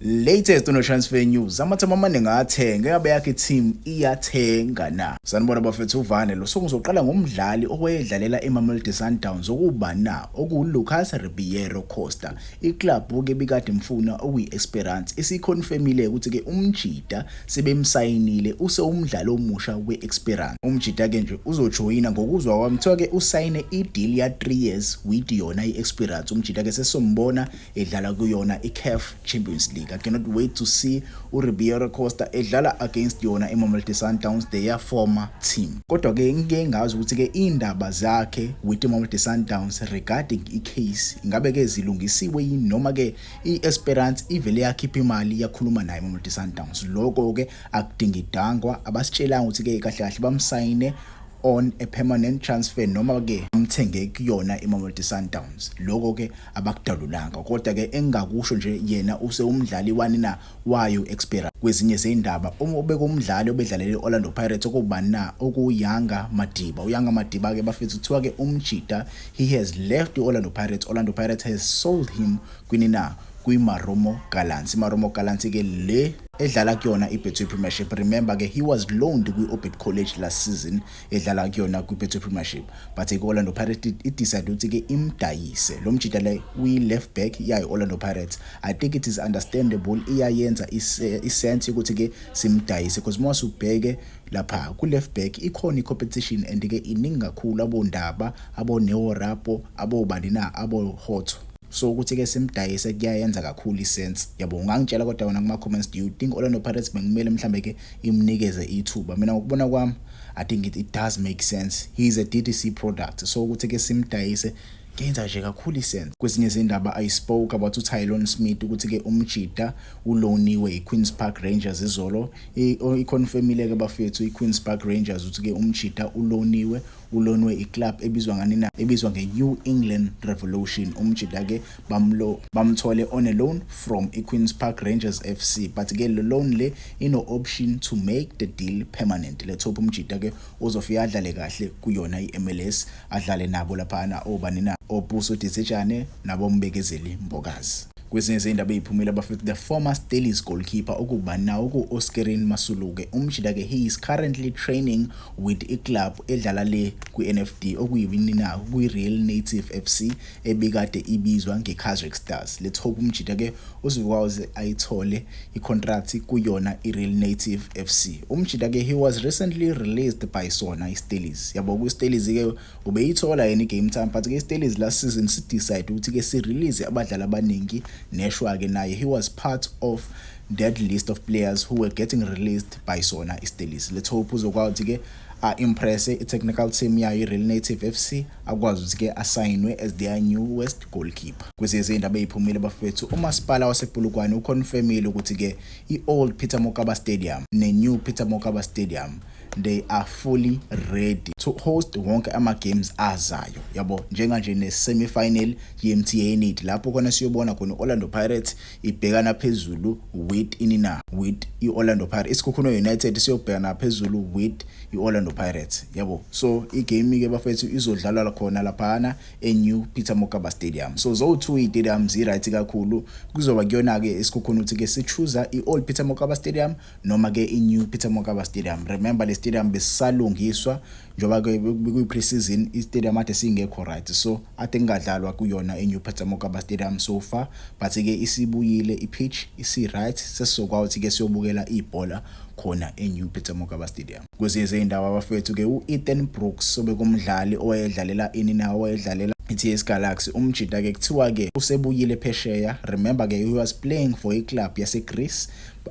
Latest on transfer news, amathemu amaningi athenga, engabe yakhe team iyathenga na? Sanibona bafethu, uvane lo. So ngizoqala ngomdlali owayedlalela iMamelodi Sundowns, okuba na okuwuLucas Ribeiro Costa. Iclub ke bikade imfuna, okuyi-Esperance, isiconfirmile ukuthi ke umjida sebemsayinile, usewumdlali omusha we-Esperance. Umjida ke nje uzojoyina, ngokuzwa kwami kuthiwa ke usayine i-deal ya 3 years with yona i-Esperance. Umjida ke sesombona edlala kuyona i-CAF Champions League. I cannot wait to see uRibeiro Costa edlala against yona iMamelodi Sundowns, their former team. Kodwa ke ngike ngazi ukuthi ke indaba zakhe with iMamelodi Sundowns regarding i-case ingabe ke zilungisiwe yini, noma ke i-Esperance ivele yakhipha imali yakhuluma naye iMamelodi Sundowns. Lokho ke akudingidangwa, abasitshelanga ukuthi ke kahle kahle bamsayine on a permanent transfer noma ke amthenge kuyona iMamelodi Sundowns. Lokho ke abakudalulanga, kodwa ke engingakusho nje, yena usewumdlali wani na? Wayo Esperance. Kwezinye zendaba, uma ubeka umdlali obedlalela i-Orlando Pirates, okubani na? Okuyanga Madiba. UYanga Madiba ke bafethu, kuthiwa ke umjida he has left i-Orlando Pirates. Orlando Pirates has sold him kwini na? Kwi-Marumo Gallants. I-Marumo Gallants ke le edlala kuyona i-Betway Premiership. Remember ke, he was loaned kwi-Orbit College last season, edlala kuyona kwi-Betway Premiership, but i-Orlando Pirates i-decide ukuthi ke imdayise lo mjida le uyi-left back yayo Orlando Pirates. I think it is understandable, iyayenza isense ukuthi ke simdayise, because uma usubheke lapha ku-left back ikhona i-competition and ke iningi kakhulu, abondaba, abo-Neo Rapo, abobani na, abo-Hotto. So ukuthi ke simdayise kuyayenza kakhulu isense, yabo. Ungangitshela kodwa wena kuma comments, do you think Orlando Pirates bekumele mhlambe ke imnikeze ithuba? Mina ngokubona kwami, I think it does make sense. He is a DDC product, so ukuthi ke simdayise kuyenza nje kakhulu isense. Kwezinye izindaba, I spoke about uTylon Smith, ukuthi ke umjida uloniwe iQueens Park Rangers izolo. Iconfirmile ke bafethu iQueens Park Rangers ukuthi ke umjida uloniwe, ulonwe iclub ebizwa ngani na? Ebizwa nge-New England Revolution. Umjida ke bamlo bamthole on a loan from iQueens Park Rangers FC, but ke le loan le ino option to make the deal permanent. Let's hope umjida ke uzofika adlale kahle kuyona iMLS, adlale nabo laphana obani na? OPuso Dithejane nabo Mbekezeli Mbokazi. Kwezinye izindaba eziphumile bafethu, the former Stellies goalkeeper, okuba nawo ku-Oscarine Masuluke, umjida ke he is currently training with iclub edlala le kwi-NFD, okuyibini na? Kwi-Real Native FC, ebikade ibizwa nge-Casric Stars. Let's hope umjida ke uzokwazi ayithole i-contract kuyona i-Real Native FC. Umjida ke he was recently released by sona i-Stellies, yabo. Kwi-Stellies ke ubeyithola yena i-game time, but ke i-Stellies last season si-decide ukuthi ke si-release abadlali abaningi. Neshwa ke naye he was part of that list of players who were getting released by sona i-Stellies. Let's hope uzokwazi ke a-impress i-technical team yayo i-Real Native FC, akwazi ukuthi ke asayinwe as their newest goalkeeper. Kwezinye izindaba eziphumile bafethu, umasipala wasePolokwane uconfirmile ukuthi ke i-Old Peter Mokaba Stadium ne-New Peter Mokaba Stadium, they are fully ready to host wonke ama-games azayo, yabo, njenganje ne-semi-final ye-MTN 8, lapho khona siyobona khona i-Orlando Pirates ibhekana phezulu with ini na? With i-Orlando Pirates. ISekhukhune United siyobhekana phezulu with i-Orlando Pirates, yabo. So igame ke bafethu izodlalwa khona laphana e-New Peter Mokaba Stadium. So zo-two iy'stadiums i-right kakhulu. Kuzoba kuyona-ke iSekhukhune ukuthi ke si-choose i-Old Peter Mokaba Stadium noma ke i-New Peter Mokaba Stadium. Remember, le stadium besisalungiswa njengoba ke kuyi-pre-season, i-stadium ade singekho right, so ade kungadlalwa kuyona i-New Peter Mokaba Stadium so far, but ke isibuyile i-pitch, isi-right, sesizokwazi ukuthi ke siyobukela ibhola khona e-New Peter Mokaba Stadium. Kwezinye izindaba abafethu ke, u-Ethan Brooks, obekumdlali owayedlalela ini na? Owayedlalela i-TS Galaxy, umjida ke kuthiwa ke usebuyile phesheya. Remember ke, he was playing for iclub yase-Greece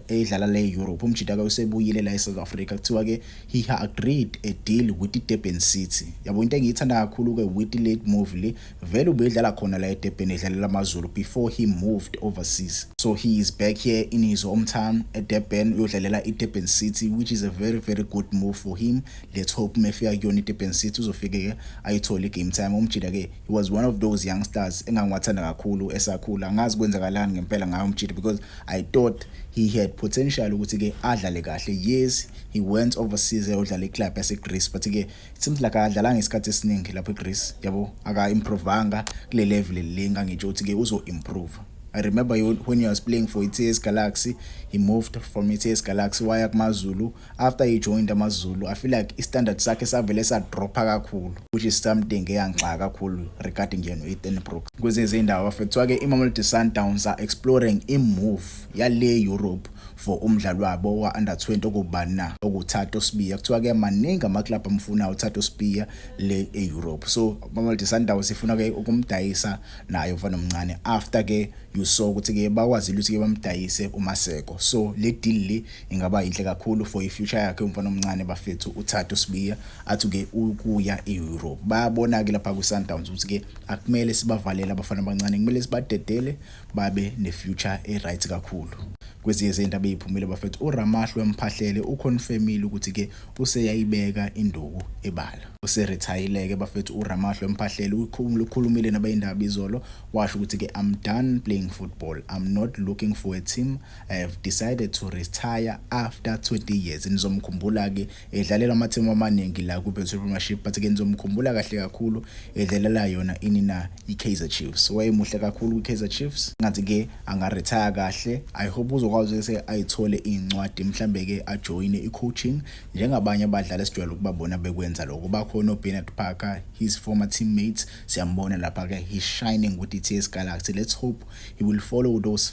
edlala le Europe. Umjida ke usebuyile la eSouth Africa. Kuthiwa ke he agreed a deal with iDurban City, yabo. Into engiyithanda kakhulu ke with le move le, vele ubedlala khona la eDurban, edlalela AmaZulu before he moved overseas, so he is back here in his hometown eDurban, uyodlalela iDurban City, which is a very, very good move for him. Let's hope mefika kuyona iDurban City uzofike ke ayithole igame time. Umjida ke, he was one of those youngsters engangiwathanda kakhulu esakhula. Angazi kwenzakalani ngempela ngayo umjida, because I thought he had potential ukuthi ke adlale kahle. Yes, he went overseas eyodlala iclub yase-Greece, but ke it seems like akadlalanga isikhathi esiningi lapho eGreece, yabo, aka-improvanga kule level le ngangitsho ukuthi ke uzo-improve. I remember when he was playing for iTS Galaxy, he moved from iTS Galaxy waya kuMaZulu. After he joined AmaZulu, I feel like i-standard sakhe savele sadropha kakhulu, which is something eyangixaka kakhulu regarding yena u-Ethan Brooks. Kwezinye izindawo bafethu, ke iMamelodi Sundowns are exploring i-move yale Europe for umdlalo wabo wa under 20 okubani na, okuThato Sibiya. Kuthiwa ke maningi ama-club amfunayo uThato Sibiya le e-Europe, so Mamelodi Sundowns ifuna ke ukumdayisa nayo mfana omncane, after ke you saw ukuthi ke bakwazile ukuthi ke bamdayise uMaseko. So le deal le ingaba inhle kakhulu for i-future yakhe umfana omncane bafethu uThato Sibiya, athi ke ukuya e-Europe. Bayabona ke lapha ku-Sundowns ukuthi ke akumele sibavalele abafana abancane, kumele sibadedele babe ne-future e-right kakhulu. Kwezinye izindaba eziphumile bafethu, uRamahlwe Mphahlele uconfirmile ukuthi ke useyayibeka induku ebala, useretirile-ke bafethu uRamahlwe Mphahlele. Ukhulumile nabezindaba izolo, washo ukuthi ke, "I'm done playing football. I'm not looking for a team. I have decided to retire after 20 years." Nizomkhumbula-ke edlalela amathimu amaningi la ku-Betway Premiership, but-ke nizomkhumbula kahle kakhulu edlalela yona ini na, i-Kaizer Chiefs. Wayemuhle kakhulu kwi-Kaizer Chiefs. Ngathi-ke angaretire kahle. I hope uzokwazi ukuthi ayithole iy'ncwadi, mhlambe-ke ajoyine i-coaching njengabanye abadlali esijwayele ukubabona bekwenza lokho. Bakhona o-Bernard Parker, his former teammates, siyambona lapha-ke, he's shining with i-TS Galaxy. Let's hope he will follow those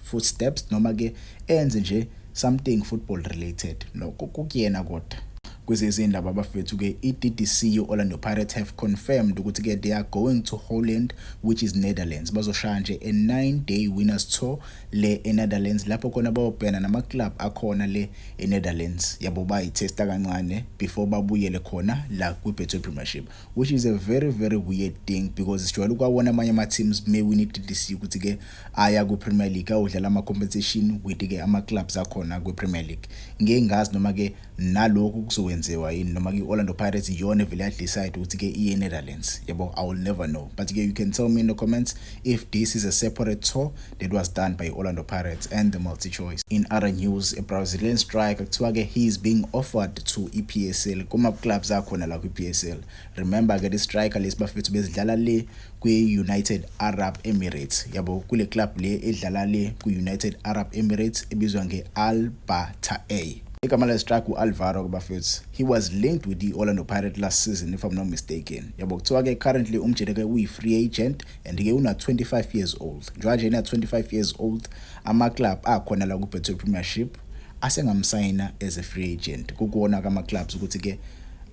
footsteps noma-ke enze nje something football related, no kukuyena. Kodwa kwezinye izindaba bafethu-ke, i-DDC Orlando Pirates have confirmed ukuthi-ke they are going to Holland, which is Netherlands. Bazoshaya nje a 9 day winners tour le eNetherlands, lapho khona bayobhekana nama-club akhona le eNetherlands yabo, bayithesta kancane before babuyele khona la kwi-Betway Premiership, which is a very very weird thing because sijwayele ukwabona amanye ama-teams mewina i-DDC ukuthi-ke aya kwi-Premier League ayodlala ama-competition with-ke ama-clubs akhona kwi-Premier League. Ngeke ngazi noma-ke nalokhu kuzokwenziwa yini, noma ke i-Orlando Pirates iyona evele yadecide ukuthi-ke iye eNetherlands yabo. I will never know, but-ke you can tell me in the comments if this is a separate tour that was done by Orlando Pirates and the MultiChoice. In other news, a Brazilian striker, kuthiwa-ke he is being offered to i-PSL, kuma-clubs akhona la kwi-PSL. Remember-ke, this striker lesi bafethu bezidlala le kwi-United Arab Emirates yabo, kule club le edlala le kwi-United Arab Emirates ebizwa nge-Al Bataeh. Igama le striker u-Alvaro bafethu. He was linked with the Orlando Pirates last season, if I'm not mistaken yabo. Kuthiwa ke currently umjita ke uyi-free agent and ke una 25 years old. Njengoba nje ena 25 years old, ama-club akhona la ku-Betway Premiership asengamsayina as a free agent. Kukuwona kama-clubs ukuthi ke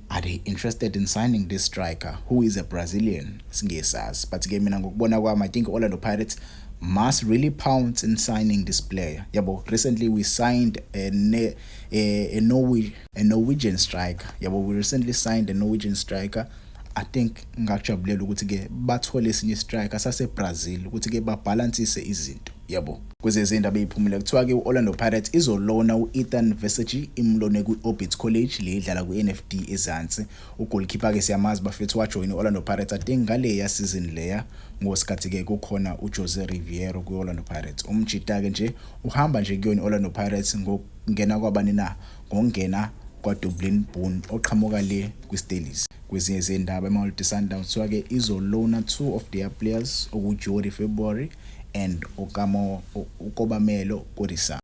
are they interested in signing this striker who is a Brazilian, singesazi. But ke mina ngokubona kwami, I think Orlando Pirates must really pounce in signing this player yabo. Recently we signed a Norwegian striker yabo. We recently signed a Norwegian striker. I think ngakujabulela ukuthi ke bathole esinye striker sase Brazil ukuthi ke babalansise izinto yabo. Kwezezindaba eziphumile, kuthiwa ke uOrlando Pirates izolona uEthan Visagie, imlone kwiOrbit College le idlala kwiNFD ezansi. Ugoalkeeper ke siyamazi bafethu, wajoin iOrlando Pirates I think ngale ya season leya ngosikhathi ke kukhona uJose Riveiro kwiOrlando Pirates. Umjita ke nje uhamba nje kuyona iOrlando Pirates ngokungena kwabani na, ngokungena kwaDublin Boone oqhamuka le kwiStellies. Kwezinye izindaba, iMamelodi Sundowns kuthiwa ke izolona two of their players, okuJody February and Okamo uKobamelo Kodisang.